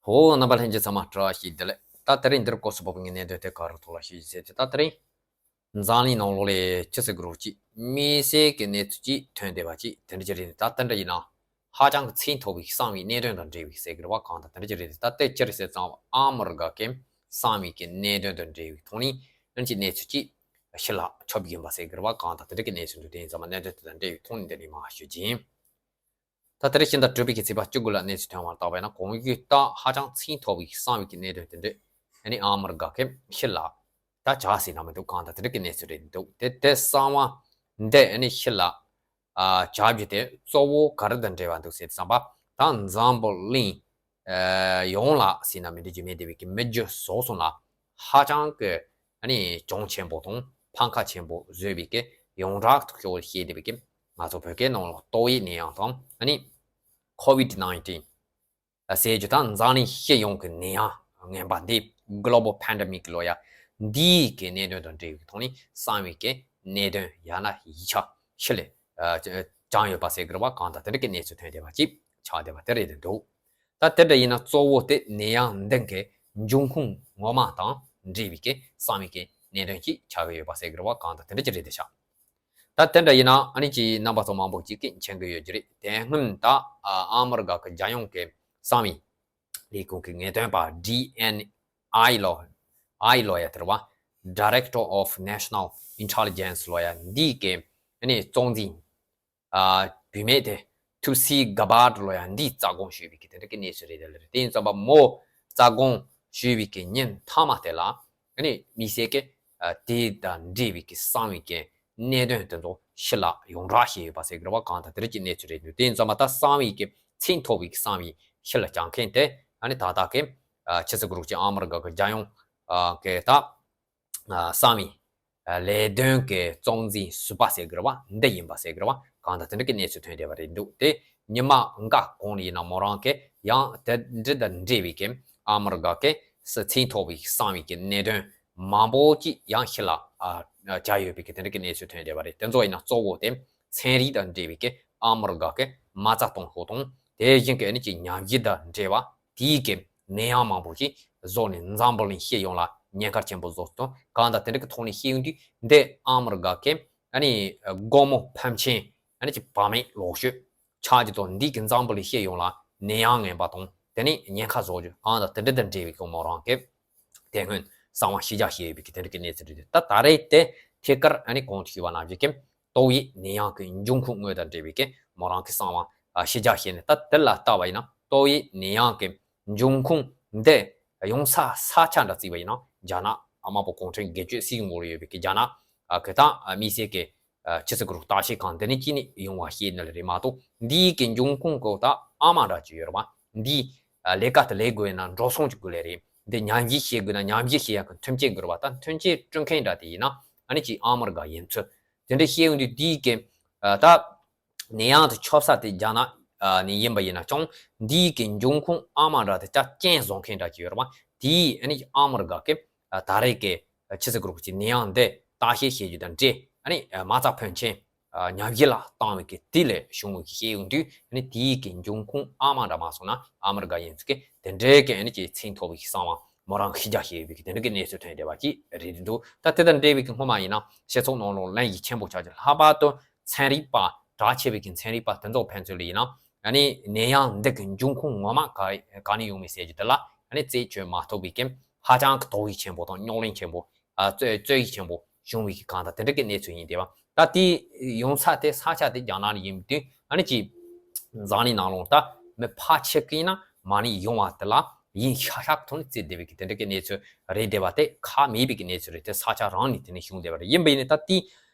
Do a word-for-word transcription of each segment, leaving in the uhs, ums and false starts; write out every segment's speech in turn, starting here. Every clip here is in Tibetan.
ཧོ། རྣམ་པ་ལྷན་རྒྱས་ཚང་མ་བཀྲ་ཤིས་བདེ་ལེགས། ད་དེ་རིང་འདིར་སྐོར་སུ་བབས་པའི་གནད་དོན་དེ་ག་རུ་ཐོག་ལ་ཞུ་རྒྱུ་ཟེར་ཚེ། ད་དེ་རིང་འཛམ་གླིང་ནང་ལོགས་ལ་ཆུ་ཚོད་དགུ་རུ་གཅིག་དམིགས་བསལ་གྱི་གནས་ཚུལ་གཅིག་ཐོན་བསྡད་པ་གཅིག་དེ་འདྲ་ཅིག་རེད། ད་དེ་འདྲ་ཡིན་ན་ཧ་ཅང་གི་ཚད་མཐོ་བའི་གསང་བའི་གནད་དོན་དང་འབྲེལ་བའི་ཟེར་གི་རེད་བ། གང་ལྟར་དེ་འདྲ་ཅིག་རེད། ད་དེ་ཅི་རེད་ཟེར་ཙང་ཨ་མི་རི་ཀ་གི་གསང་བའི་གི་གནད་དོན་དང་འབྲེལ་བའི་ཐོག་ནས་ཨ་ནི་གནས་ཚུལ་གཅིག་ཕྱི་ལ་ཁྱབ་ཡིན་པ་ཟེར་གི་རེད་བ། གང་ལྟར་དེ་འདྲ་གི་གནས་ཚུལ་འདུག་དེ་ཡིན་ཙང་མ་གནད་དོན་དེ་དང་འབྲེལ་བའི་ཐོག་ནས་འདི་ནས་མར་ཞུ་རྒྱུ་ཡིན། ད་དེ་རིང་ཕྱི་ཟླ་དྲུག་པའི་གི་ཚེས་པ་བཅུ་དགུ་ལ་གནས་ཚུལ་ཐོན་པར་བརྟག་པ་ཡིན་ན། གོང་ཡུལ་ད་ཧ་ཅང་ཚད་མཐོ་བའི་གསང་བའི་གི་གནད་དོན་དེ་འདྲ་ཨ་ནི་ཨ་མི་རི་ཀ་གི་ཕྱི་ལ་ད་བྱ་ཟིན་ན་མི་འདུག་གང་ལྟར་དེ་འདྲ་གི་གནས་ཚུལ་རེད་འདུག་དེ་དེ་གསང་བ་འདི་ཨ་ནི་ཕྱི་ལ་ཨ་བྱ་རྒྱུ་དེ་གཙོ་བོ་ག་རེ་དང་འབྲེལ་བ་འདུག་ཟེར་བསམ་པ། ད་འཛམ་བུ་གླིང་ཨ་ཡོངས་ལ་ཟེར་ན་མི་འདུག་རྒྱུ་མེད་བསྡད་པའི་གི་མི་རྒྱུ་ཟོག་གསུམ་ལ་ཧ་ཅང་གི་ཨ་ནི་གྱོང་ཆེན་པོ་དང་ཕམ་ཁ་ཆེན་པོ་བཟོས་པའི་གི་ཡོངས་གྲགས་ཐོག་ཤོར་བཤད་བསྡད་པའི་གི་ང་ཚོ་བོད་སྐད་ནང་ལ་ཏོག་དབྱིབས་ནད་ཡམས་དང་ཨ་ནི་ཁོ་ཝིད་ནའིན་ཊིན་ཟེར་རྒྱུ་དང་འཛམ་གླིང་སྤྱི་ཡོངས་ཀྱི་ནད་ཡམས་ངན་པ་འདི་གི་ལོ་བལ་པེན་ཌེ་མིག་ལོ་ཡ་འདིའི་གི་གནད་དོན་དང་འབྲེལ་བའི་ཐོག་ནས་གསང་བའི་གི་གནད་དོན་ཡང་ན་ཡིག་ཆ་ཕྱི་ལ་ཨ་བྱུང་ཡོད་པ་ཟེར་གི་རེད་བ། གང་ལྟར་དེ་འདྲ་གི་གནས་ཚུལ་ཐོན་བསྡད་པ་ཅིག་ཆགས་བསྡད་པ་དེ་རེད་འདུག་ད་དེ་འདྲ་ཡིན་ན་གཙོ་བོ་དེ་ནད་ཡམས་འདི་གི་འབྱུང་ཁུངས་ངོ་མ་དང་འབྲེལ་བའི་གི་གསང་བའི་གི་གནད་དོན་ཅིག་ཆགས་ཀྱི་ཡོད་པ་ཟེར་གི་རེད་བ། གང་ལྟར་དེ་འདྲ་ཅིག་རེད་དེ་ཤག་ད་དེ་འདྲ་ཡིན་ན་ཨ་ནི་ཅིག་རྣམ་པ་ཚོ་མང་པོ་ཅིག་གིས་མཁྱེན་གི་ཡོད་ཀྱི་རེད། དེ་སྔོན་ད་ཨ་ཨ་མི་རི་ཀ་གི་རྒྱལ་ཡོངས་ཀྱི་གསང་བའི་ལས་ཁུངས་ཀྱི་ངེས་སྟོན་པ་ཌི་ཨེན་ཨའི་ལོ་ཨའི་ལོ་ཡ་དེ་རེད་བ། Director of National Intelligence ལོ་ཡ་འདི་གི་ཨ་ནི་གཙོ་འཛིན་ཨ་བུད་མེད་དེ་ཐུལ་སི་ག་བར་ཌི་ལོ་ཡ་འདིས་རྩ་དགོངས་ཞུས་པའི་གི་དེ་འདྲ་གི་གནས་ཚུལ་རེད། དེ་ལ་རེད། དེ་ཡིན་ཙམ་པ་མོ་རྩ་དགོངས་ཞུས་པའི་གི་ཉིན་མཐའ་མ་དེ་ལ་ཨ་ནི་དམིགས་བསལ་གི་ཨ་དེ་དང་འབྲེལ་བའི་གི་གསང་བའི་གི་གནད་དོན་དེ་ཚོ་ཕྱི་ལ་ཡོངས་གྲགས་བཤད་ཡོད་པ་ཟེར་གི་རེད་བ། གང་ལྟར་དེ་འདྲ་གི་གནས་ཚུལ་རེད་འདུག་དེ་ཡིན་ཙམ་པ་ད་གསང་བའི་གི་ཚད་མཐོ་བའི་གི་གསང་བའི་ཕྱི་ལ་བྱ་མཁན་དེ་ཨ་ནི་ད་ལྟ་གི་ཨ་ཕྱི་ཟླ་དགུ་རུ་གཅིག་ཨ་མི་རི་ཀ་གི་རྒྱལ་ཡོངས་ཨ་གི་ད་ཨ་གསང་བའི་ཨ་ལས་དོན་གྱི་གཙོ་འཛིན་ཟུར་པ་ཟེར་དགོས་རེད་བ། འདི་ཡིན་པ་ཟེར་དགོས་རེད་བ། གང་ལྟར་དེ་འདྲ་གི་གནས་ཚུལ་ཐོན་བསྡད་པ་རེད་འདུག་དེ་ཉི་མ་འགའ་གོང་ལ་ཡིན་ན་མོ་རང་གིས་ཡང་དེ་འདྲ་དང་འབྲེལ་བའི་གི་ཨ་མི་རི་ཀ་གི་ཚད་མཐོ་བའི་གསང་བའི་གི་གནད་དོན་མང་པོ་ཅིག་ཡང་ཕྱི་ལ་ཨ་ཨ་བྱས་ཡོད་པའི་གི་དེ་འདྲ་གི་གནས་ཚུལ་ཐོན་བསྡད་པ་རེད། དེ་ཚོ་ཡིན་ན་གཙོ་བོ་དེ་ཚན་རིག་དང་འབྲེལ་བའི་གི་ཨ་མི་རི་ཀ་གི་མ་རྩ་གཏོང་ཕྱོགས་དང་དེ་བཞིན་གི་ཨ་ནི་ཅིག་ཉམས་ཞིབ་དང་འབྲེལ་བ་དེའི་གི་ནད་ཡམས་མང་པོ་ཞིག་བཟོས་ནས་འཛམ་བུ་གླིང་སྤྱི་ཡོངས་ལ་ཉེན་ཁ་ཆེན་པོ་བཟོས་སོང་། གང་ལྟར་དེ་འདྲ་གི་ཐོག་ནས་བཤད་ཡོང་དུས་འདི་ཨ་མི་རི་ཀ་གི་ཨ་ནི་སྒོར་མོ་ཕམ་ཆེན་ཨ་ནི་ཅིག་བག་མེད་ལོག་སྤྱོད་ཆགས་ཀྱི་ཐོག་འདི་གི་འཛམ་བུ་གླིང་སྤྱི་ཡོངས་ལ་ནད་ཡམས་ངན་པ་དང་དེ་ནས་ཉེན་ཁ་བཟོ་རྒྱུ་གང་ལྟར་དེ་འདྲ་དང་འབྲེལ་བའི་གི་མོ་རང་གི་དེ་སྔོན་གསང་བ་ཕྱི་རྒྱལ་བཤད་ཡོད་པའི་གི་དེ་འདྲ་གི་གནས་ཚུལ་རེད་འདུག་ད་ད་རེས་དེ་ཐད་ཀར་ཨ་ནི་གོང་དུ་ཞུས་པ་ནང་བཞིན་གི་ཏོག་དབྱིབས་ནད་ཡམས་ཀྱི་འབྱུང་ཁུངས་དངོས་དང་འབྲེལ་བའི་གི་མོ་རང་གི་གསང་བ་ཨ་ཕྱི་རྒྱལ་བཤད་ནས། ད་དེ་ལ་བལྟས་པ་ཡིན་ན་ཏོག་དབྱིབས་ནད་ཡམས་ཀྱི་འབྱུང་ཁུངས་འདི་ཡོང་ས་ས་ཆ་འདྲ་བརྩིས་པ་ཡིན་ན་རྒྱ་ནག་ཨ་དམར་པོ་གུང་ཁྲན་སྒེར་གཅོད་སྲིད་གཞུང་འོག་ལ་ཡོད་པའི་གི་རྒྱ་ནག་ཨ་གི་ད་ཨ་དམིགས་བསལ་གི་ཨ་ཕྱི་ཟླ་དགུ་རུ་བརྟག་དཔྱད་ཁང་འདི་ནས་ཅི་ནས་ཡོང་བ་ཤེས་ནི་ལ་རེད་མ་གཏོགས་འདིའི་གི་འབྱུང་ཁུངས་གོ་ད་ཨ་མ་འདྲ་ཅིག་ཡོད་རེད་བ། འདི་ཨ་ལས་ཀ་དེ་ལས་དགོས་ན་འགྲོ་སོང་ཅིག་དགོས་ལེ་རེད། འདི་ཉམས་ཞིབ་བྱེད་དགོས་ན་ཉམས་ཞིབ་བྱེད་ཡག་གི་མཐུན་རྐྱེན་དགོས་རེད་བ། ད་མཐུན་རྐྱེན་བསྐྲུན་མཁན་འདྲ་དེ་ཡིན་ན་ཨ་ནི་ཅིག་ཨ་མི་རི་ཀ་ཡིན་ཚུལ་དེ་འདྲ་བཤད་ཡོང་དུས་འདིའི་གི་ཨ་ད་ནད་ཡམས་དེ་ཁྱབ་ས་དེ་རྒྱ་ནག་ཨ་ནས་ཡིན་པ་ཡིན་ན་ཀྱང་འདིའི་གི་འབྱུང་ཁུངས་ཨ་མ་འདྲ་དེ་ཅག་རྐྱེན་བཟོ་མཁན་འདྲ་ཅིག་ཡོད་རེད་བ། དེས་ཨ་ནི་ཨ་མི་རི་ཀ་གི་ཨ་ད་རེས་ཀྱི་ཕྱི་ཟླ་དགུ་རུ་གཅིག་ནད་ཡམས་འདི་བརྟག་དཔྱད་བྱེད་རྒྱུ་དང་འབྲེལ་ཨ་ནི་མ་རྩ་ཕོན་ཆེན་ཨ་ཉམས་ཞིབ་ལ་བཏང་བའི་གི་དེ་ལས་བྱུང་བའི་གི་བཤད་ཡོང་དུས་ཨ་ནི་དེའི་གི་འབྱུང་ཁུངས་ཨ་མ་འདྲ་མ་སོང་ན་ཨ་མི་རི་ཀ་ཡིན་ཚུལ་གི་དེ་འདྲའི་གི་ཨ་ནི་ཅིག་ཚད་མཐོ་བའི་གི་གསང་བ་མོ་རང་ཕྱི་རྒྱལ་བཤད་ཡོད་པའི་གི་དེ་འདྲ་གི་གནས་ཚུལ་ཐོན་བསྡད་པ་ཅིག་རེད་འདུག་ད་དེ་དང་འབྲེལ་བའི་གི་སྔོན་མ་ཡིན་ན་སྤྱི་ཚོགས་ནང་ལོགས་གླེང་གཞི་ཆེན་པོ་ཆགས་ཀྱི། ལྷག་པར་དུ་ཚན་རིག་པ་གྲགས་ཆེ་བའི་གི་ཚན་རིག་པ་དེ་ཚོ་ཕན་ཚུན་ལ་ཡིན་ན་ཨ་ནི་ནད་ཡམས་འདི་གི་འབྱུང་ཁུངས་ངོ་མ་ག་ག་ནས་ཡོང་མིན་ཟེར་རྒྱུ་དེ་ལ་ཨ་ནི་རྩད་གཅོད་མ་ཐུབ་པའི་གི་ཧ་ཅང་གི་དོགས་ཡིག་ཆེན་པོ་དང་རྙོག་གླེང་ཆེན་པོ་ཨ་རྩོད་རྩོད་ཡིག་ཆེན་པོ་བྱུང་བའི་གི་གང་ལྟར་དེ་འདྲ་གི་གནས་ཚུལ་ཡིན་བསྡད་པ། ད་དེ་ཡོང་ས་དེ་ས་ཆ་དེ་རྒྱ་ནག་ནས་ཡིན་དུས་ཨ་ནི་ཅིག་འཛམ་གླིང་ནང་ལོགས་ད་མི་ཕལ་ཆེར་གི་ཡིན་ན་མ་ཎི་ཡོང་བ་དེ་ལ་ཡིན་ཤག་ཤག་ཐོག་ནས་བརྩིས་བསྡད་པའི་གི་དེ་འདྲ་གི་གནས་ཚུལ་རེད་བསྡད་པ་དེ་ཁག་མེད་པའི་གི་གནས་ཚུལ་རེད། དེ་ས་ཆ་རང་ནས་དེ་ནས་བྱུང་བསྡད་པ་རེད། ཡིན་པ་ཡིན་ནའི་ད་དེ་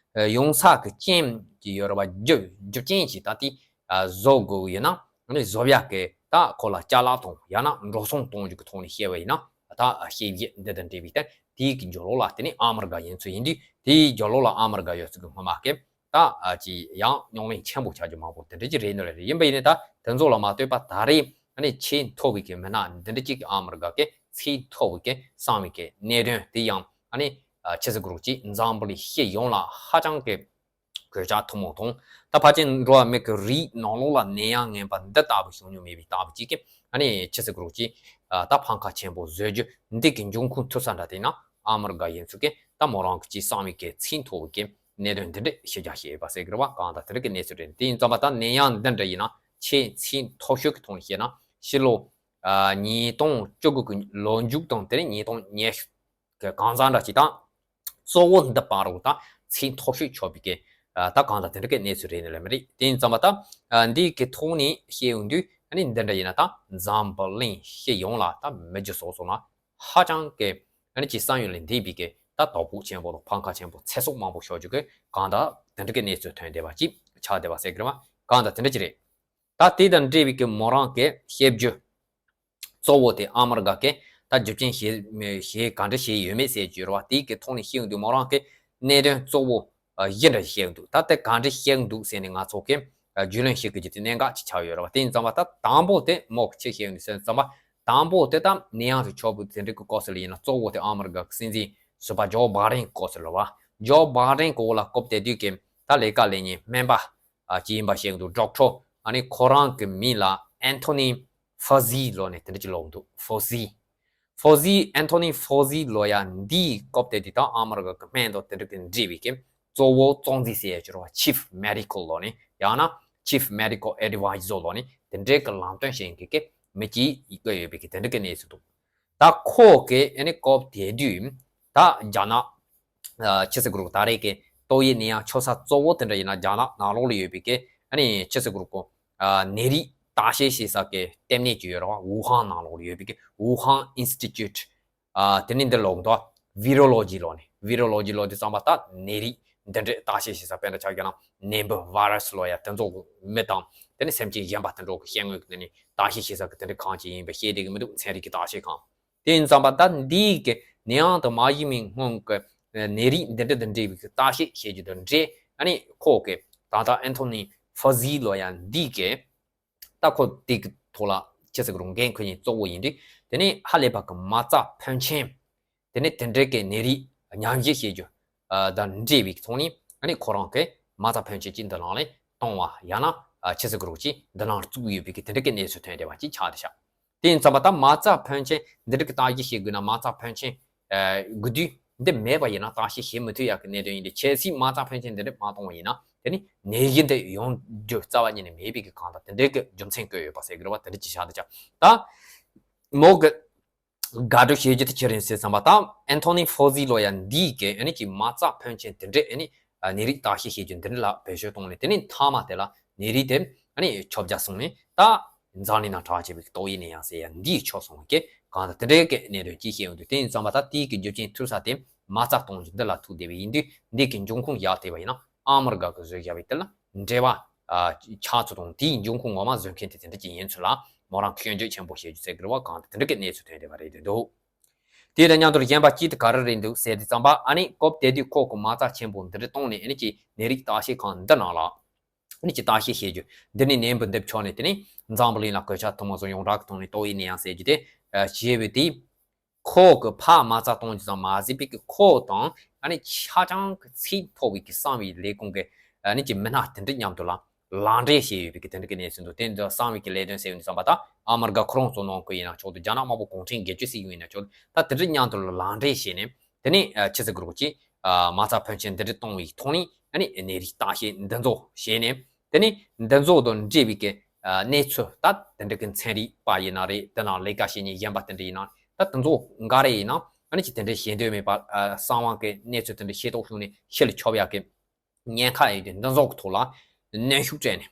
ཡོང་ས་གི་རྐྱེན་གྱི་ཡོད་རེད་བ། རྒྱུ་རྒྱུ་རྐྱེན་ཞིག་ད་དེ་བཟོ་དགོས་ཡོད་ན་ཨ་ནི་བཟོ་ཡག་གི་ད་ཁོ་ལ་ཅ་ལག་དང་ཡང་ན་འགྲོ་སོང་གཏོང་རྒྱུ་གི་ཐོག་ནས་བཤད་པ་ཡིན་ན་ད་ཤེས་བྱེད་འདི་དང་འབྲེལ་བའི་ད་དེའི་གི་རྒྱབ་ལོགས་ལ་དེ་ནི་ཨ་མི་རི་ཀ་ཡིན་ཚུལ་ཡིན་དུས་དེའི་རྒྱབ་ལོགས་ལ་ཨ་མི་རི་ཀ་ཡོད་ཚུལ་གི་སྔོན་མ་གི་ད་ཨ་ཅི་ཡང་རྙོག་གླེང་ཆེན་པོ་ཆགས་རྒྱུ་མང་པོ་དེ་འདྲ་ཅིག་རེད་འདུག་ལ་རེད། ཡིན་པ་ཡིན་ནའི་ད་དེ་ཚོ་ལ་མ་ལྟོས་པ་ད་རེས་ཨ་ནི་ཆེས་མཐོ་བའི་གི་མི་སྣ་འདི་འདྲ་ཅིག་གི་ཨ་མི་རི་ཀ་གི་ཆེས་མཐོ་བའི་གི་གསང་བའི་གི་གནད་དོན་དེ་ཡང་ཨ་ནི་ཕྱི་ཟླ་དགུ་རུ་གཅིག་འཛམ་བུ་གླིང་སྤྱི་ཡོངས་ལ་ཧ་ཅང་གི་གོད་ཆག་ཐུན་མོང་དང་ད་ཕལ་ཆེར་འགྲོ་བ་མི་གི་རིགས་ནང་ལོགས་ལ་ནད་ཡམས་ངན་པ་འདི་ལྟ་བུ་བྱུང་མྱོང་མེད་པའི་ལྟ་བུ་ཅིག་གི་ ཨ་ནི་ཆི་ཟེར་དགོས་རེད་ཀྱི། ཨ་ད་ཕམ་ཁ་ཆེན་པོ་བཟོ་རྒྱུ་འདི་གི་འབྱུང་ཁུངས་ཐུག་ས་འདྲ་དེ་ན་ཨ་མི་རི་ཀ་ཡིན་ཚུལ་གྱི་ད་མོ་རང་གི་ཅིག་གསང་བའི་གི་ཚིག་མཐོ་བའི་གི་གནད་དོན་འདི་འདྲ་ཞིབ་རྒྱ་བཤད་པ་ཟེར་གི་རེད་བ། གང་ལྟར་དེ་རིགས་ཀྱི་གནས་ཚུལ་རེད། དེ་ཡིན་ཙམ་པ་ད་ནད་ཡམས་འདི་འདྲ་ཡིན་ན་ཆེས་ཚིག་མཐོ་ཤོས་ཀྱི་ཐོག་ནས་བཤད་ན་ཕྱི་ལོ་ཨ་ཉིས་སྟོང་བཅུ་དགུ་གི་ལོ་མཇུག་དང་དེ་ནས་ཉིས་སྟོང་ཉི་ཤུ་གི་གང་ཟག་འདྲ་ཅིག་དང་གཙོ་བོ་འདི་པ་རུ་ད་ཚིག་མཐོ་ཤོས་ཆོག་པའི་གི་ཨ་ད་གང་ལྟར་དེ་འདྲ་གི་གནས་ཚུལ་རེད་ནི་ལ་མི་རེད། དེ་ཡིན་ཙམ་པ་ད་ཨ་འདི་གི་ཐོག་ནས་བཤད་ཡོང་དུས་ཨ་ནི་འདི་འདྲ་ཡིན་ན་ད་འཛམ་བུ་གླིང་སྤྱི་ཡོངས་ལ་ད་མི་རྒྱུ་སོགས་སོགས་ན་ཧ་ཅང་གི་ཨ་ནི་ཅིག་བསམ་ཡུལ་ལས་འདས་པའི་གི་ད་དོ་ཕོག་ཆེན་པོ་དང་ཕམ་ཁ་ཆེན་པོ་ཚེ་སྲོག་མང་པོ་ཤོར་རྒྱུ་གི་གང་ལྟར་དེ་འདྲ་གི་གནས་ཚུལ་ཐོན་བསྡད་པ་ཅིག་ཆགས་བསྡད་པ་ཟེར་གི་རེད་བ། གང་ལྟར་དེ་འདྲ་ཅིག་རེད། ད་དེ་དང་འབྲེལ་བའི་གི་མོ་རང་གི་བཤད་རྒྱུ་གཙོ་བོ་དེ་ཨ་མི་རི་ཀ་གི་ད་རྒྱུ་རྐྱེན་བྱས་བྱས་ག་འདྲ་བྱས་ཡོད་མེད་ཟེར་རྒྱུ་རེད་བ། དེའི་གི་ཐོག་ནས་བཤད་ཡོང་དུས་མོ་རང་གི་གནད་དོན་གཙོ་བོ་ཨ་བཞི་འདྲ་བཤད་ཡོང་འདུག་ད་དེ་ག་འདྲ་བཤད་ཡོང་འདུག་ཟེར་ནས་ང་ཚོ་གི་ཨ་རྒྱུས་ལོན་བྱེད་དགོས་རྒྱུ་དེ་གནད་འགག་ཅིག་ཆགས་ཡོད་རེད་བ། དེ་ཡིན་ཙང་བ་ད་དང་པོ་དེ་མོ་གི་ཆི་བཤད་ཡོང་འདུག་ཟེར་ཙམ་པ་དང་པོ་དེ་ད་ནད་ཡམས་རིགས་ཆོག་པོ་དེ་འདྲ་གི་སྐོར་ཟེར་ལ་ཡིན་ན་གཙོ་བོ་དེ་ཨ་མི་རི་ཀ་གི་སྲིད་འཛིན་ཟུར་པ་ཇོ་བྷའི་ཌེན་གི་སྐོར་ཟེར་ལ་བ། ཇོ་བྷའི་ཌེན་གི་འོག་ལ་སྐབས་དེ་དུས་ཀྱི་ད་ལས་ཀ་ལས་མཁན་སྨན་པ་ཨ་ཅིག་ཡིན་པ་བཤད་ཡོང་འདུག་ཌོག་ཊར། ཨ་ནི་ཁོ་རང་གི་མིང་ལ་ཨན་ཐོ་ནི་ཧྥོ་ཟི་ལོ་ནས་དེ་འདྲ་ཅིག་ལབ་འདུག་ཧྥོ་ཟི། ཧྥོ་ཟི། ཨན་ཐོ་ནི་ཧྥོ་ཟི་ལོ་ཡ་འདིའི་སྐབས་དེ་དུས་ད་ཨ་མི་རི་ཀ་གི་སྨན་དང་དེ་འདྲ་གི་འབྲེལ་བའི་གི་གཙོ་བོ་གཙོ་འཛིན་ཟེར་ཡ་ཅིག་རེད་བ། ཆིཕ་མེ་ཌི་ཀལ་ལོ་ནས་ཡང་ན་ཆིཕ་མེ་ཌི་ཀལ་ཨེ་ཌི་ཝའི་ཛར་ལོ་ནས་དེ་འདྲའི་གི་ལམ་སྟོན་བྱེད་མཁན་གི་མི་གཅིག་བསྐོས་ཡོད་པའི་གི་དེ་འདྲ་གི་གནས་ཚུལ་འདུག་ད་ཁོ་གི་ཨ་ནི་སྐབས་དེ་དུས་ད་རྒྱ་ནག་ཨ་ཆི་ཟེར་དགོས་རེད། ད་རེས་ཀྱི་ཏོག་དབྱིབས་ནད་ཡམས་ཆགས་ས་གཙོ་བོ་དེ་འདྲ་ཡིན་ན་རྒྱ་ནག་ནང་ལོགས་ལ་ཡོད་པའི་གི་ཨ་ནི་ཆི་ཟེར་དགོས་རེད། ཨ་ནད་རིགས་བརྟག་དཔྱད་བྱེད་ས་གི་ལྟེ་གནས་ཅིག་ཡོད་རེད་བ། ཝུ་ཧན་ནང་ལོགས་ལ་ཡོད་པའི་གི་ཝུ་ཧན་ཨིན་སི་ཊི་ཊུཊ། ཨ་དེ་ནས་འདི་ལོག་འདུག་ཝི་རོ་ལོ་ཇི་ལོ་ནས། ཝི་རོ་ལོ་ཇི་ལོ་དེ་ཙམ་པ་ད་ནད་རིགས་འདི་འདྲའི་བརྟག་དཔྱད་བྱེད་ས། དཔེར་ན་ཆ་བཞག་ན་ནད་འབུ་བྷའི་ར་སི་ལོ་ཡ་དེ་ཚོ་མི་དང་དེ་ནས་སེམས་ཅན་གཞན་པ་དེ་འདྲ་གི་སྐྱེ་དངོས་ཀྱི་ནད་ནི་བརྟག་དཔྱད་བྱེད་ས་གི་དེ་འདྲ་ཁང་ཅིག་ཡིན་པ་བཤད་བསྡད་གི་མི་འདུག་ཚན་རིག་གི་བརྟག་དཔྱད་ཁང་། དེ་ཡིན་ཙང་པ་ད་འདིའི་གི་ནད་ཡམས་དང་མ་ཡིན་མིན་སྔོན་གི་ནད་རིགས་འདི་འདྲ་དང་འབྲེལ་བའི་གི་བརྟག་དཔྱད་བྱེད་རྒྱུ་དང་འབྲེལ། ཨ་ནི་ཁོ་གི་ད་ལྟ་ཨན་ཐོ་ནི་ཧྥོ་ཟི་ལོ་ཡ་འདི་གི་ད་ཁོ་དེ་གི་ཐོག་ལ་ཆི་ཟེར་དགོས་རེད། འགན་འཁུར་མཁན་གཙོ་བོ་ཡིན་དུས་དེ་ནས་ཧ་ལས་པ་གི་མ་རྩ་ཕོན་ཆེན་དེ་ནས་དེ་འདྲའི་གི་ནད་རིགས་ཉམས་ཞིབ་བྱེད་རྒྱུ་ཨ་དང་འབྲེལ་བའི་ཐོག་ནས། ཨ་ནི་ཁོ་རང་གི་མ་རྩ་ཕོན་ཆེན་གཅིག་འདི་ནང་ལ་གཏོང་བ་ཡང་ན་ཨ་ཆི་ཟེར་དགོས་རེད། གཅིག་འདི་ནང་བཙུགས་ཡོད་པའི་གི་དེ་འདྲ་གི་གནས་ཚུལ་ཐོན་བསྡད་པ་ཅིག་ཆགས་བསྡད་ཤག་དེ་ཡིན་ཙང་པ་ད་མ་རྩ་ཕོན་ཆེན་འདི་འདྲ་གི་བརྟག་དཔྱད་བྱེད་དགོས་ན་མ་རྩ་ཕོན་ཆེན་ཨ་དགོས་དུས་འདི་མེད་པ་ཡིན་ན་བརྟག་དཔྱད་བྱེད་མི་ཐུབ་ཡག་གི་གནད་དོན་ཡིན་དུས། གལ་སྲིད་མ་རྩ་ཕོན་ཆེན་འདི་འདྲ་མ་གཏོང་བ་ཡིན་ན་དེ་ནི་ནད་གཞི་འདི་ཡོང་རྒྱུ་རྩ་བ་ཉིད་ནས་མེད་པའི་གི་གང་ལྟར་དེ་འདྲའི་གི་རྒྱུ་མཚན་བཀོད་ཡོད་པ་ཟེར་གི་རེད་བ། དེ་འདྲ་ཅིག་བཞག་བསྡད་ཤག་ད་མོ་གི་དགག་སྒྲུབ་བྱེད་རྒྱུ་དེ་ཅི་རེད་ཟེར་བསམ་པ་དང་། ཨན་ཐོ་ནི་ཧྥོ་ཟི་ལོ་ཡ་འདིས་ཀྱི་ཨ་ནི་ཀྱི་མ་རྩ་ཕོན་ཆེན་དེ་འདྲས་ཨ་ནི་ནད་རིགས་བརྟག་དཔྱད་བྱེད་རྒྱུ་འདི་འདྲ་ལ་བེད་སྤྱོད་བཏང་ནས། དེ་ནས་མཐའ་མ་དེ་ལ་ནད་རིགས་དེ་ཨ་ནི་ཁྱབ་རྒྱ་སོང་ནས་ད་འཛམ་གླིང་ནང་གྲགས་ཆེ་བའི་ཏོག་དབྱིབས་ནད་ཡམས་ཟེར་ཡ་འདིས་ཁྱབ་སོང་བའི་གང་ལྟར་དེ་འདྲའི་གི་གནད་དོན་ཅིག་བཤད་ཡོང་དུས། དེ་ཡིན་ཙང་མ་ད་དེའི་གི་རྒྱུ་རྐྱེན་ཐུག་ས་དེ་མ་རྩ་གཏོང་རྒྱུ་འདི་ལ་ཐུག་བསྡད་པ་ཡིན་དུས། འདི་གི་འབྱུང་ཁུངས་ཡག་ཐེ་བ་ཡིན་ན་ཨ་མི་རི་ཀ་གི་བཟོས་བཞག་པའི་དེ་ལ་འབྲེལ་བ་ཨ་ཆགས་ཚུལ་དང་། དེའི་འབྱུང་ཁུངས་ངོ་མ་བཟོ་མཁན་དེ་དེ་འདྲ་ཅིག་ཡིན་ཚུལ་ལ་མོ་རང་གིས་སྐྱོན་བརྗོད་ཆེན་པོ་བྱེད་རྒྱུ་ཟེར་གི་རེད་བ། གང་ལྟར་དེ་འདྲ་གི་གནས་ཚུལ་ཐོན་བསྡད་པ་རེད་འདུག་དེ་དང་མཉམ་དུ་གཞན་པ་གཅིག་དེ་ག་རེ་རེད་འདུག་ཟེར་དུས་ཙམ་པ། ཨ་ནི་སྐབས་དེ་དུས་ཁོ་གི་མ་རྩ་ཆེན་པོ་འདི་འདྲ་བཏང་ནས། ཨ་ནི་ཀྱི་ནད་རིགས་བརྟག་དཔྱད་ཁང་འདི་ནང་ལ་ཨ་ནི་ཀྱི་བརྟག་དཔྱད་བྱེད་རྒྱུ་འདི་ནས་ནད་འབུ་འདི་ཕྱོགས་ནས། དེ་ནས་འཛམ་བུ་གླིང་ལ་གོད་ཆག་ཐེངས་མ་ཟིག་ཡོངས་གྲགས་ཀྱི་ཐོག་ནས་ཏོག་དབྱིབས་ནད་ཡམས་ཟེར་རྒྱུ་དེ་ཨ་བྱས་པའི་དེ། ཁོ་གི་ཕར་མ་རྩ་གཏོང་རྒྱུ་ཙམ་མ་ཟད་པའི་གི་ཁོ་དང་ཨ་ནི་ཆ་ཚང་གི་ཚད་མཐོ་བའི་གི་གསང་བའི་ལས་ཁུངས་ཀྱི་ཨ་ནི་ཀྱི་མི་སྣ་དེ་འདྲ་མཉམ་དུ་ལ་ལག་འབྲེལ་བྱས་ཡོད་པའི་གི་དེ་འདྲ་གི་གནས་ཚུལ་འདུག་དེ་འདི་གསང་བའི་གི་ལས་དོན་ཟེར་ཡོང་དུས་ཙམ་པ་ད་ཨ་མི་རི་ཀ་ཁོ་རང་ཚོ་ནང་གི་ཡིན་ན་ཆོག་འདུག་རྒྱ་ནག་དམར་པོ་གུང་ཁྲན་སྒེར་གཅོད་ཟེར་ཡོང་ཡིན་ན་ཆོག་འདུག་ད་དེ་འདྲ་མཉམ་དུ་ལ་ལག་འབྲེལ་བྱས་ནས། དེ་ནས་ཨ་ཆི་ཟེར་དགོས་རེད། ཀྱི་ཨ་མ་རྩ་ཕོན་ཆེན་འདི་འདྲ་གཏོང་བའི་ཐོག་ནས་ཨ་ནི་ནད་རིགས་བརྟག་དཔྱད་འདི་ཚོ་བྱས་ནས། དེ་ནས་འདི་ཚོ་དང་འབྲེལ་བའི་གི་ཨ་གནས་ཚུལ་ད་དེ་འདྲ་གི་ཚན་རིག་པ་ཡིན་ན་རེད། དེ་ནང་ལས་ཀ་བྱེད་མཁན་གཞན་པ་དེ་འདྲ་ཡིན་ན། ད་དེ་ཚོ་འགའ་རེ་ཡིན་ན་ཨ་ནི་ཀྱི་དེ་འདྲ་ཤེས་འདོད་མེད་པ། ཨ་གསང་བ་གི་གནས་ཚུལ་དེ་འདྲ་ཤེས་རྟོགས་བྱུང་ནས་ཕྱི་ལ་ཁྱབ་ཡག་གི་ཉེན་ཁ་ཡོད་དུས། འདི་ཚོ་གི་ཐོག་ལ་གནོན་ཤུགས་སྤྲད་ནས་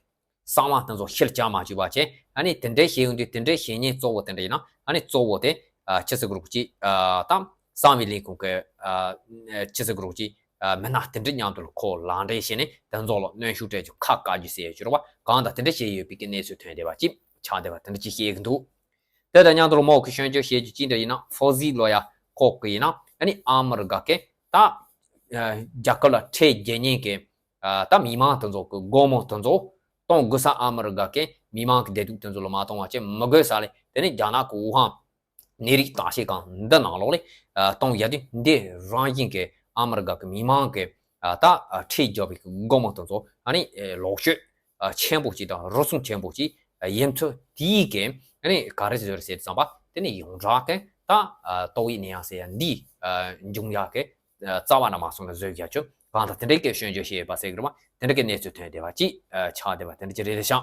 གསང་བ་དེ་ཚོ་ཕྱི་ལ་བསྐྱར་མ་བཅུག་པ་བྱས། ཨ་ནི་དེ་འདྲའི་བྱེད་ཡོང་དུས་དེ་འདྲའི་བྱེད་མཁན་གཙོ་བོ་དེ་འདྲ་ཡིན་ན་ཨ་ནི་གཙོ་བོ་དེ་ཨ་ཆི་ཟེར་དགོས་རེད། ཀྱི་ཨ་ད་གསང་བའི་ལས་ཁུངས་ཀྱི་ཨ་ཆི་ཟེར་དགོས་རེད། ཀྱི་ཨ་མི་སྣ་དེ་འདྲ་མཉམ་དུ་ལ་ཁོ་ལག་འབྲེལ་བྱས་ནས་དེ་ཚོ་ལ་གནོན་ཤུགས་སྤྲད་རྒྱུ། ཁ་བཀག་རྒྱུ་ཟེར་ཡོད་རྒྱུ་རེད་བ། གང་ལྟར་དེ་འདྲ་བྱས་ཡོད་པའི་གི་གནས་ཚུལ་ཐོན་བསྡད་པ་ཅིག་ཆགས་བསྡད་པ་དེ་འདྲ་ཅིག་བཤད་ཀྱི་འདུག་དེ་དང་མཉམ་དུ་མོ་གི་སྐྱོན་བརྗོད་བྱེད་རྒྱུ་ཅི་འདྲ་ཡིན་ན། ཧྥོ་ཟི་ལོ་ཡ་ཁོག་གི་ཡིན་ན་ཨ་ནི་ཨ་མི་རི་ཀ་གི་ད་ཨ་རྒྱལ་ཁབ་ལ་ཁྲལ་རྒྱག་མཁན་གི་ཨ་ད་མི་མང་དེ་ཚོ་གི་སྒོར་མོ་དེ་ཚོ་གཏོང་དགོས་ས། ཨ་མི་རི་ཀ་གི་མི་མང་གི་བདེ་སྡུག་དེ་ཚོ་ལ་མ་གཏོང་བ་བྱས་མི་དགོས་ས་ལ། དེ་ནི་རྒྱ་ནག་གི་ཝུ་ཧན་ནད་རིགས་བརྟག་དཔྱད་ཁང་འདི་ནང་ལོགས་ལ་ཨ་གཏོང་ཡ་དུས། འདི་རང་བཞིན་གི་ཨ་མི་རི་ཀ་གི་མི་མང་གི་ཨ་ད་ཨ་ཁྲལ་རྒྱག་པའི་གི་སྒོར་མོ་དེ་ཚོ་ཨ་ནི་ཨེ་ལོག་སྤྱོད་ཨ་ཆེན་པོ་ཅིག་དང་རུལ་སུངས་ཆེན་པོ་ཅིག་ཨ་ཡིན་ཚུལ། དེའི་གི་ ཨ་ནི་ག་རེ་བཟོས་རེད་ཟེར་ཙམ་པ་དེ་ནི་ཡོངས་གྲགས་ཀྱི་ད་ཏོག་དབྱིབས་ནད་ཡམས་ཟེར་ཡ་འདི་འབྱུང་ཡག་གི་རྩ་བ་ནས་མ་སོང་ན་བཟོས་ཡག་ཆོ་གང་དང་དེ་འདྲའི་སྐད་སྐྱོན་བརྗོད་བྱས་ཡོད་པ་ཟེར་གི་རེད་བ། དེ་འདྲ་གི་གནས་ཚུལ་ཐོན་བསྡད་པ་ཅིག་ཆགས་བསྡད་པ་དེ་འདྲ་ཅིག་རེད་ཤག་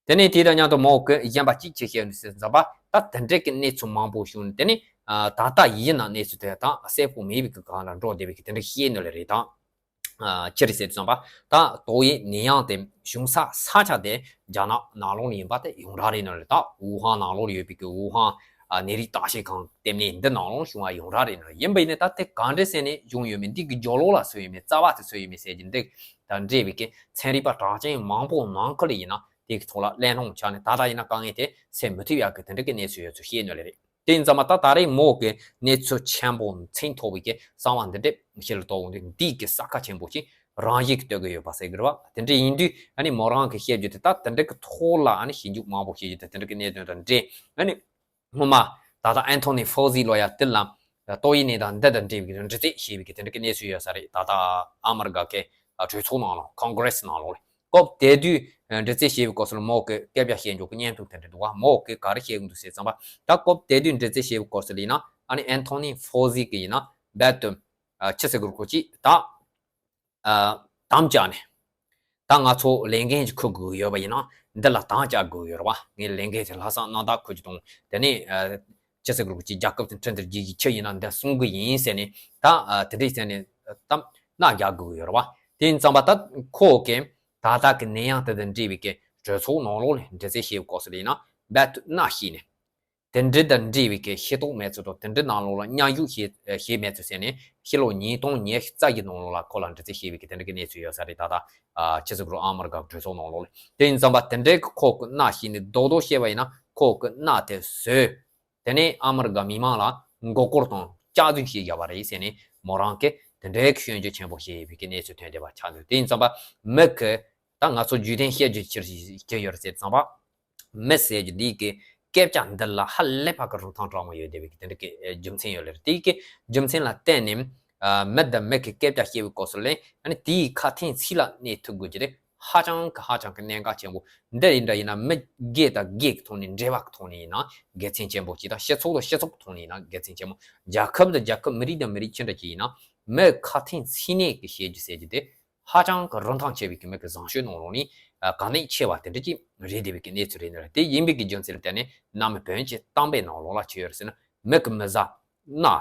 དེ་ནས་དེ་དང་མཉམ་དུ་མོ་གི་གཞན་པ་གཅིག་ཅིག་བཤད་ནས་ཟེར་ཙམ་པ་ད་དེ་འདྲའི་གི་གནས་ཚུལ་མང་པོ་བྱུང་ནས་དེ་ནས་ད་ལྟ་ཡིན་ན་གནས་ཚུལ་དེ་དང་གསལ་པོ་མེད་པའི་གི་སྒང་ལ་འགྲོ་བསྡད་པའི་གི་དེ་འདྲ་བཤད་ནོ་ལེ་རེད་དང་། ཅི་རེད་ཟེར་ཙམ་པ་ད་ཏོག་དབྱིབས་ནད་ཡམས་དེ་བྱུང་ས་ས་ཆ་དེ་རྒྱ་ནག་ནང་ལོགས་ནས་ཡིན་པ་དེ་ཡོངས་གྲགས་རེད་ནོ་ལེ། ད་ཝུ་ཧན་ནང་ལོགས་ཡོད་པའི་གི་ཝུ་ཧན་ནད་རིགས་བརྟག་དཔྱད་ཁང་ལྟེ་གནས་འདི་ནང་ལོགས་བྱུང་བ་ཡོངས་གྲགས་རེད་ནོ་ལེ། ཡིན་པ་ཡིན་ནའི་ད་དེ་གང་འདྲ་ཟེར་ནས་བྱུང་ཡོད་མེད་འདི་གི་རྒྱུ་ལོག་ལ་སུ་ཡོད་མེད་རྩ་བ་དེ་སུ་ཡོད་མེད་ཟེར་གྱི་འདི་དང་འབྲེལ་བའི་གི་ཚན་རིག་པ་གྲགས་ཅན་མང་པོ་ནང་ཁུལ་ལ་ཡིན་ན་དེ་གི་ཐོག་ལ་གླེང་སློང་བྱས་ནས་ད་ལྟ་ཡིན་ན་དཀའ་ངལ་དེ་སེལ་མི་ཐུབ་ཡག་གི་དེ་འདྲ་གི་གནས་ཚུལ་ཡོད་ཚུལ་བཤད་ནོ་ལེ་རེད། དེ་ཡིན་ཙང་མ་ད་ད་རེས་མོ་གི་གནས་ཚུལ་ཆེན་པོ་མཚན་ཐོགས་པའི་གི་གསང་བ་འདི་འདྲས་ཤེས་ལ་གཏོགས་འོང་དུས་འདི་གི་ས་ཁ་ཆེན་པོ་ཅིག་རང་བཞིན་གྱི་ལྟོས་གི་ཡོད་པ་ཟེར་གི་རེད་བ། དེ་འདྲས་ཡིན་དུས་ཨ་ནི་མོ་རང་གི་བཤད་རྒྱུ་དེ་ད་དེ་འདྲས་གི་ཐོག་ལ་ཨ་ནི་ཞིབ་འཇུག་མང་པོ་བྱེད་རྒྱུ་དེ་དེ་འདྲས་གི་གནད་དོན་དང་འབྲེལ་ཨ་ནི་སྔོན་མ་ད་ལྟ་ཨན་ཐོ་ནི་ཧྥོ་ཟི་ལོ་ཡ་དེ་ལ་ཏོག་དབྱིབས་ནད་དང་འདི་དང་འབྲེལ་བའི་འདྲི་རྩད་བྱས་པའི་གི་དེ་འདྲས་གི་གནས་ཚུལ་ཡོད་ས་རེད། ད་ལྟ་ཨ་མི་རི་ཀ་གི་གྲོས་ཚོགས་ནང་ལ་ཁོང་གྷི་རེ་སི་ནང་ལོགས་ལ། སྐབས་དེ་དུས་འདྲི་རྩད་བྱས་པའི་སྐབས་སུ་ལ་མོ་གི་སྐད་ཆ་བཤད་འཇོག་གི་བརྙན་ཐུང་དེ་འདྲ་འདུག་བ། མོ་གི་ག་རེ་བཤད་གི་འདུག་ཟེར་ཙམ་པ་ད་སྐབས་དེ་དུས་འདྲི་རྩད་བྱས་པའི་སྐབས་སུ་ལ་ཡིན་ན་ཨ་ནི་ཨན་ཐོ་ནི་ཧྥོ་ཟི་གི་ཡིན་ན་རྦད་དེ་ཆི་ཟེར་གི་རེད་ཁོ་ཅིག་ད་དམ་བཅའ་ནས་ད་ང་ཚོ་ལས་འགན་ཅིག་འཁུར་དགོས་ཡོད་པ་ཡིན་ན་འདི་ལ་དམ་བཅའ་དགོས་ཡོད་རེད་བ། ངས་ལས་འགན་དེ་ལྷག་བསམ་རྣམ་དག་འཁུར་རྒྱུ་དང་དེ་ནས་ཆི་ཟེར་གི་རེད་ཁོ་ཅིག་རྒྱལ་ཁབ་དེ་ཁྲིམས་དང་རྒྱལ་གྱི་ཆི་ཡིན་ན་འདི་གསུང་གི་ཡིན་ཟེར་ནས་ད་དེ་འདྲས་ཟེར་ནས་ད་མནའ་རྒྱག་དགོས་ཡོད་རེད་བ། དེ་ཡིན་ཙང་པ་ད་ཁོ་གི་ད་ལྟ་གི་ནད་ཡམས་དེ་དང་འབྲེལ་བའི་གི་གྲོས་ཚོགས་ནང་ལོགས་ལ་འདྲི་རྩད་བྱེད་སྐབས་སུ་ལ་ཡིན་ན་རྦད་དེ་མནའ་བཤིག་ནས་དེ་འདྲ་དང་འབྲེལ་བའི་གི་ཤེས་རྟོགས་མེད་ཚུལ་དང་དེ་འདྲ་ནང་ལོགས་ལ་མཉམ་ཞུགས་བྱེད་བྱེད་མེད་ཚུལ་ཟེར་ནས་ཕྱི་ལོ་ཉིས་སྟོང་ཉི་ཤུ་རྩ་བཞི་ནང་ལོགས་ལ་ཁོ་ལ་འདྲི་རྩད་བྱེད་པའི་གི་དེ་འདྲ་གི་གནས་ཚུལ་ཡོད་ས་རེད། ད་ལྟ་ཆི་ཟེར་གི་རེད་ཨ་མི་རི་ཀ་གྲོས་ཚོགས་ནང་ལོགས་ལ། དེ་ཡིན་ཙང་པ་དེ་འདྲའི་གི་ཁོ་གི་མནའ་བཤིག་ནས་རྡོག་རྡོག་བཤད་པ་ཡིན་ན་ཁོ་གི་མནའ་དེ་བཟོས། དེ་ནས་ཨ་མི་རི་ཀ་མི་མང་ལ་མགོ་སྐོར་དང་སྐྱག་རྫུན་བཤད་བཞག་པ་རེད་ཟེར་ནས་མོ་རང་གིས་དེ་འདྲའི་གི་སྐྱོན་བརྗོད་ཆེན་པོ་བྱས་ཡོད་པའི་གི་གནས་ཚུལ་ཐོན་བསྡད་པ་ཆགས་འདུག་དེ་ཡིན་ཙང་པ་མི་གི་ད་ང་ཚོ་རྒྱུད་ལྡན་བཤད་རྒྱུ་ཅི་ཞིག་ཡོད་རེད་ཟེར་ཙང་པ་མི་ཟེར་རྒྱུ་འདི་གི་སྐད་ཆ་འདི་ལ་ཧ་ལས་པ་གི་རིན་ཐང་དྲག་མོ་ཡོད་བསྡད་པའི་གི་དེ་འདྲ་གི་རྒྱུ་མཚན་ཡོད་ལེ་རེད། དེ་གི་རྒྱུ་མཚན་ལ་བརྟེན་ནས་མི་དང་མི་གི་སྐད་ཆ་བཤད་པའི་སྐབས་སུ་ལ་ཨ་ནི་དེའི་ཁ་ཐེངས་ཚིག་ལ་གནས་ཐུབ་དགོས་ཀྱི་རེད། ཧ་ཅང་གི་ཧ་ཅང་གི་གནད་འགག་ཆེན་པོ། འདི་ཡིན་འདྲ་ཡིན་ན་མི་སྒེར་དང་སྒེར་གྱི་ཐོག་ནས་འབྲེལ་བ་གི་ཐོག་ནས་ཡིན་ན་དགེ་མཚན་ཆེན་པོ་ཅིག་དང་སྤྱི་ཚོགས་དང་སྤྱི་ཚོགས་ཀྱི་ཐོག་ནས་ཡིན་ན་དགེ་མཚན་ཆེན་པོ། རྒྱལ་ཁབ་དང་རྒྱལ་ཁབ་མི་རིགས་དང་མི་རིགས་ཅི་འདྲ་ཅིག་ཡིན་ན་མི་ཁ་ཐེངས་ཚིག་གནས་ཀྱི་བཤད་རྒྱུ་ཟེར་རྒྱུ་དེ་ཧ་ཅང་གི་རིན་ཐང་ཆེ་བའི་གི་མི་གི་བཟང་སྤྱོད་ནང་ལོགས་ནས་གལ་གནད་ཆེ་བ་དེ་འདྲ་ཅིག་རེད་བསྡད་པའི་གི་གནས་ཚུལ་རེད་ནི་རེད། དེ་ཡིན་པའི་གི་རྒྱུ་མཚན་ལ་བརྟེན་ནས་གནའ་མི་བོན་གྱི་གཏམ་དཔེ་ནང་ལོགས་ལ་ཅི་ཡོད་རེད་ཟེར་ན་མི་གི་མི་བཟའ་མནའ།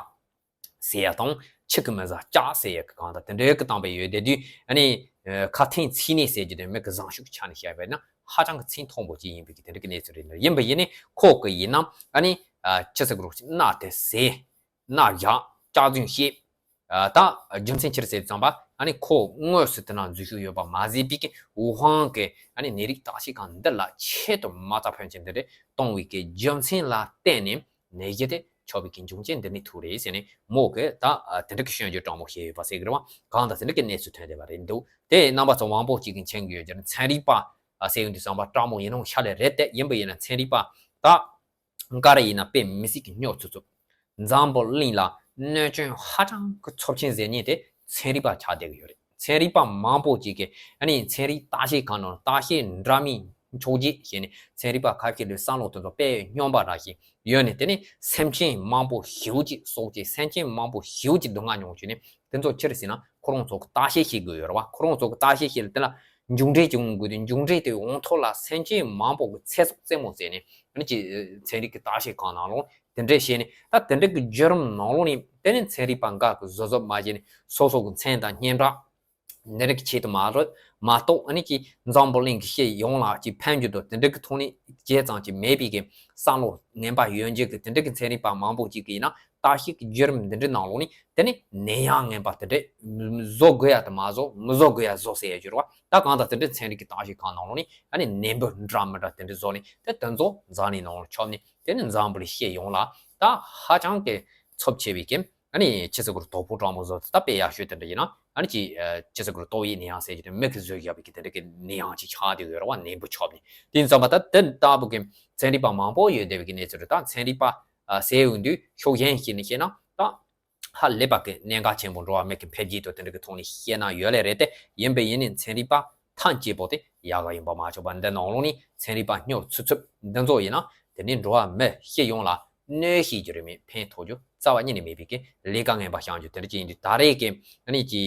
ཟེར་ཡ་དང་ཁྱི་གི་མི་བཟའ་ལྕགས་ཟེར་ཡ་གི་གང་དང་དེ་འདྲའི་གི་གཏམ་དཔེ་ཡོད་དེ་དུས་ཨ་ནི་ཁ་ཐེངས་ཚིག་གནས་ཟེར་རྒྱུ་དེ་མི་གི་བཟང་ཤུགས་ཆ་ནས་བཤད་པས་ན་ཧ་ཅང་གི་ཚིག་མཐོན་པོ་ཅིག་ཡིན་པའི་གི་དེ་འདྲ་གི་གནས་ཚུལ་རེད་འདུག་ཡིན་པ་ཡིན་ནི་ཁོ་གི་ཡིན་ན་ཨ་ནི་ཁྱི་ཟེར་གི་རོགས་ཅིག་མནའ་དེ་ཟེར་མནའ་བཞག་ལྕགས་རྫུན་བཤད། ད་རྒྱུ་མཚན་ཅི་རེད་ཟེར་ཙམ་པ་ཨ་ནི་ཁོ་དངོས་སུ་དེ་ན་འཛུལ་ཞུགས་ཡོད་པ་མ་ཟད་པའི་གི་ཝུ་ཧན་གི་ཨ་ནི་ནད་རིགས་བརྟག་དཔྱད་ཁང་འདི་ལ་ཆེད་དུ་མ་རྩ་ཕོན་ཆེན་འདི་འདྲ་གཏོང་བའི་གི་རྒྱུ་མཚན་ལ་བརྟེན་ནས། ནད་གཞི་དེ་ཆགས་པའི་གི་འབྱུང་རྐྱེན་འདི་ནས་ཐུག་རེད་ཟེར་ནས་མོ་གིས་ད་དེ་འདྲ་གི་སྐྱོན་བརྗོད་དྲང་མོ་བྱས་ཡོད་པ་ཟེར་གི་རེད་བ། གང་ལྟར་དེ་འདྲ་གི་གནས་ཚུལ་ཐོན་བསྡད་པ་རེད་འདུག་དེ་རྣམ་པ་ཚོ་མང་པོ་ཅིག་གིས་མཁྱེན་གི་ཡོད་ཀྱང་ཚན་རིག་པ་ཟེར་ཡོང་དུས་བསམ་པ་དྲང་མོ་ཡིན་ནོ་ཤ་ལས་རེད་དེ། ཡིན་པ་ཡིན་ན་ཚན་རིག་པ་ད་ག་རེ་ཡིན་ན་དཔེ་མི་སྲིད་གི་སྨྱོ་ཚུལ་ཚུལ། འཛམ་བུ་གླིང་ལ་གནོད་སྐྱོན་ཧ་ཅང་གི་ཚབས་ཆེན་ཟེར་མཁན་དེ་ཚན་རིག་པ་ཆགས་བསྡད་གི་ཡོད་རེད། ཚན་རིག་པ་མང་པོ་ཅིག་གིས་ཨ་ནི་ཚན་རིག་བརྟག་དཔྱད་ཁང་ནང་བརྟག་དཔྱད་འདྲ་མིན་འཁྱོག་བརྗེ་བྱས་ནས་ཚན་རིག་པ་ཁ་ཤས་ལ་བསམ་བློ་དེ་ཚོ་དཔེ་སྙོམས་པ་འདྲ་ཞིག་ཡོད་ནས་དེ་ནས་སེམས་ཅན་མང་པོ་ཞེ་པོ་ཅིག་སྲོག་བཅད། སེམས་ཅན་མང་པོ་ཞེ་པོ་ཅིག་སྡུག་བསྔལ་མྱོང་བྱས་ནས་དེ་ཚོ་ཅི་རེད་ཟེར་ན་ཁོ་རང་ཚོ་གི་བརྟག་དཔྱད་བྱེད་དགོས་ཡོད་རེད་བ། ཁོ་རང་ཚོ་གི་བརྟག་དཔྱད་བྱེད་ལ་དེ་ལ་མཇུག་འབྲས་ཅིག་འོང་དགོས་དུས་མཇུག་འབྲས་དེ་འོང་ཐོག་ལ་སེམས་ཅན་མང་པོ་གི་ཚེ་སྲོག་རྩེད་མོ་རྩེ་ནས་ཨ་ནི་ཅིག་ཚན་རིག་གི་བརྟག་དཔྱད་ཁང་ནང་ལོགས་དེ་འདྲས་བྱས་ནས་ད་དེ་འདྲས་ཀྱི་བརྒྱུད་རིམ་ནང་ལོགས་ནས་དེ་ནས་ཚན་རིག་པ་འགའ་གིས་བཟོ་བཟོ་མ་བྱས་ནས་སོ་སོ་གི་མཚན་དང་སྙན་གྲགས་འདི་རིགས་ཆེད་དུ་མ་རེད་མ་གཏོགས་ཨ་ནི་ཀྱི་འཛམ་བུ་གླིང་གི་སྤྱི་ཡོངས་ལ་ཀྱི་ཕན་རྒྱུ་དང་དེ་འདྲས་ཀྱི་ཐོག་ནས་བྱས་ཙང་ཀྱི་མེད་པའི་གི་བསམ་བློ་ངན་པ་ཡོད་མཁན་གྱི་དེ་འདྲས་ཀྱི་ཚན་རིག་པ་མང་པོ་ཅིག་གིས་ཡིན་ན་བརྟག་དཔྱད་ཀྱི་བརྒྱུད་རིམ་འདི་འདྲའི་ནང་ལོགས་ནས་དེ་ནི་ནད་ཡམས་ངན་པ་དེ་འདྲས་བཟོ་དགོས་ཡ་དང་མ་བཟོ་མི་བཟོ་དགོས་ཡ་བཟོ་ཟེར་ཡ་ཡོད་རེད་བ། ད་གང་ལྟར་དེ་འདྲས་ཚན་རིག་གི་བརྟག་དཔྱད་ཁང་ནང་ལོགས་ནས་ཨ་ནི་ནད་འབུ་འདྲ་མི་འདྲ་དེ་འདྲས་བཟོ་ནས་དེ་དེ་ཚོ་འཛམ་གླིང་ནང་ལ་ཁྱབ་ནས་དེ་ནི་འཛམ་བུ་གླིང་སྤྱི་ཡོངས་ལ་ད་ཧ་ཅང་གི་ཚབས་ཆེ་བའི་གི་ཨ་ནི་ཕྱི་ཚུལ་གུར་དོ་ཕོག་དྲག་མོ་བཟོ་ད་དཔེ་ཡག་ཤོས་དེ་འདྲ་ཡིན་ན་ཨ་ནི་ཅི་ཕྱི་ཚུལ་གུར་ཏོག་དབྱིབས་ནད་ཡམས་ཟེར་གྱི་དེ་མི་གི་བཟོས་བཞག་པའི་གི་དེ་འདྲ་གི་ནད་ཡམས་ཅིག་ཆགས་བསྡད་ཡོད་རེད་བ། ནད་འབུ་ཁྱབ་ནས་དེ་ཡིན་ཙང་མ་ད་དེ་ལྟ་བུ་གི་ཚན་རིག་པ་མང་པོ་ཡོད་བསྡད་པའི་གི་གནས་ཚུལ་རེད། ད་ཚན་རིག་པ་ཟེར་ཡོང་དུས་ཕྱོགས་གཞན་ཞིག་ནས་བཤད་ན་ད་ཧ་ལས་པ་གི་གནད་འགག་ཆེན་པོ་འགྲོ་བ་མི་གི་འཕེལ་རྒྱས་དང་དེ་འདྲ་གི་ཐོག་ནས་བཤད་ན་ཡོད་ལེ་རེད་དེ། ཡིན་པ་ཡིན་ནའི་ཚན་རིག་པ་ཐམས་ཅད་པོ་དེ་ཡག་ག་ཡིན་པ་མ་ཆོག་པ་འདི་ནང་ལོགས་ནས་ཚན་རིག་པ་སྨྱོ་ཚུལ་ཚུལ་འདི་ཚོ་ཡིན་ན་ དེ་ནི་འགྲོ་བ་མི་སྤྱི་ཡོངས་ལ་གནོད་བྱེད་རྒྱུ་རེད་མེད་ཕན་ཐོགས་རྒྱུ་རྩ་བ་ཉིད་ནས་མེད་པའི་གི་ལས་ཀ་ངན་པ་བྱང་རྒྱུ་དེ་འདྲ་ཅིག་ཡིན་དུས་ད་རེས་ཀྱི་ཨ་ནི་ཀྱི་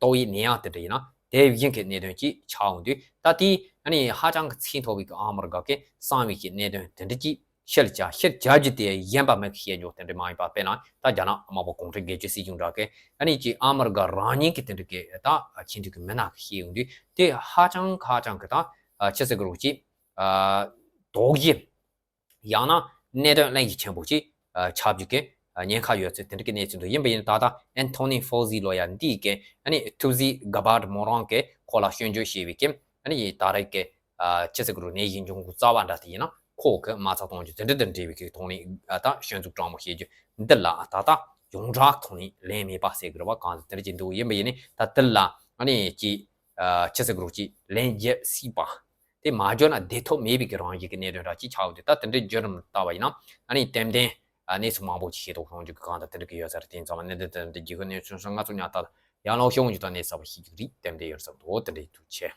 ཏོག་དབྱིབས་ནད་ཡམས་དེ་འདྲ་ཡིན་ན་དེ་བཞིན་གྱི་གནད་དོན་ཅིག་ཆགས་འོང་དུས་ད་ལྟའི་ཨ་ནི་ཧ་ཅང་གི་ཚད་མཐོ་བའི་གི་ཨ་མི་རི་ཀ་གི་གསང་བའི་གི་གནད་དོན་དེ་འདྲ་ཅིག་ཕྱིར་བཅར་ཕྱིར་བཅར་རྒྱུ་དེ་གཞན་པ་མི་གི་བཤད་རྒྱུ་དེ་འདྲ་མ་ཡིན་པ་དཔེར་ན་ད་རྒྱ་ནག་དམར་པོ་གུང་ཁྲན་སྒེར་གཅོད་སྲིད་གཞུང་འདྲ་གི་ཨ་ནི་ཀྱི་ཨ་མི་རི་ཀ་རང་ཉིད་ཀྱི་དེ་འདྲ་གི་ད་ཁྱིམ་མཐུན་གྱི་མི་སྣ་གི་བཤད་ཡོང་དུས་དེ་ཧ་ཅང་ཧ་ཅང་གི་ད་ཆི་ཟེར་གི་རོགས་ཅིག་དོགས་གཞི་ཡང་ན་གནད་དོན་གླེང་གཞི་ཆེན་པོ་ཅིག་ཆགས་རྒྱུ་གི་ཉེན་ཁ་ཡོད་ཚུལ་དེ་འདྲ་གི་གནས་ཚུལ་འདུག་ཡིན་པ་ཡིན་ད་ལྟ་ཨན་ཐོ་ནི་ཧྥོ་ཟི་ལོ་ཡ་འདིས་གི་ཨ་ནི་ཐུབ་ཟི་ག་བར་མོ་རང་གི་ཁོ་ལ་སྐྱོན་བརྗོད་བྱས་པའི་གི་ཨ་ནི་ད་རེས་ཀྱི་ཆི་ཟེར་གི་རོ་ནད་གཞི་འབྱུང་ཁུངས་རྩ་བ་འདྲ་དེ་ཡིན་ན་ཁོ་གི་མ་རྩ་གཏོང་རྒྱུ་དེ་འདྲ་དང་འབྲེལ་བའི་གི་ཐོག་ནས་ད་སྐྱོན་འཛུགས་དྲང་མོ་བྱེད་རྒྱུ་འདི་ལ་ད་ལྟ་ཡོངས་གྲགས་ཐོག་ནས་ལན་མེད་པ་ཟེར་གི་རེད་བ། གང་ཟེར་དེ་འདྲ་ཅིག་འདུག་ཡིན་པ་ཡིན་ནི་ད་དེ་ལ་ཨ་ནི་ཅི་ཆི་ཟེར་གི་རོ་ཅིག་ལན་རྒྱབ་སྲིད་པ་དེ་མ་བརྗོད་ན་བདེ་ཐོབ་མེད་པའི་གི་རང་བཞིན་གི་གནད་དོན་འདྲ་ཅིག་ཆགས་འོང་དུས་ད་དེ་འདྲའི་བརྗོད་རིམ་ལྟ་བ་ཡིན་ན་ཨ་ནི་ཏན་ཏན་གནས་ཚུལ་མང་པོ་ཅིག་ཤེས་རྟོགས་ཡོང་རྒྱུ་གི་གང་ལྟར་དེ་འདྲ་གི་ཡོད་ས་རེད། དེ་ཡིན་ཙང་གནད་དོན་དེ་འདྲ་རྒྱུ་གི་གནས་ཚུལ་སོང་ང་ཚོ་ཉག་ཐག་ཡང་ལོག་ཤོད་འོང་རྒྱུ་དང་གནས་ཚུལ་བ་ཤེས་རྒྱུ་རིགས་ཏན་ཏན་ཡོད་ས་འདུག་དེ་འདྲའི་ཐུགས་ཆེ།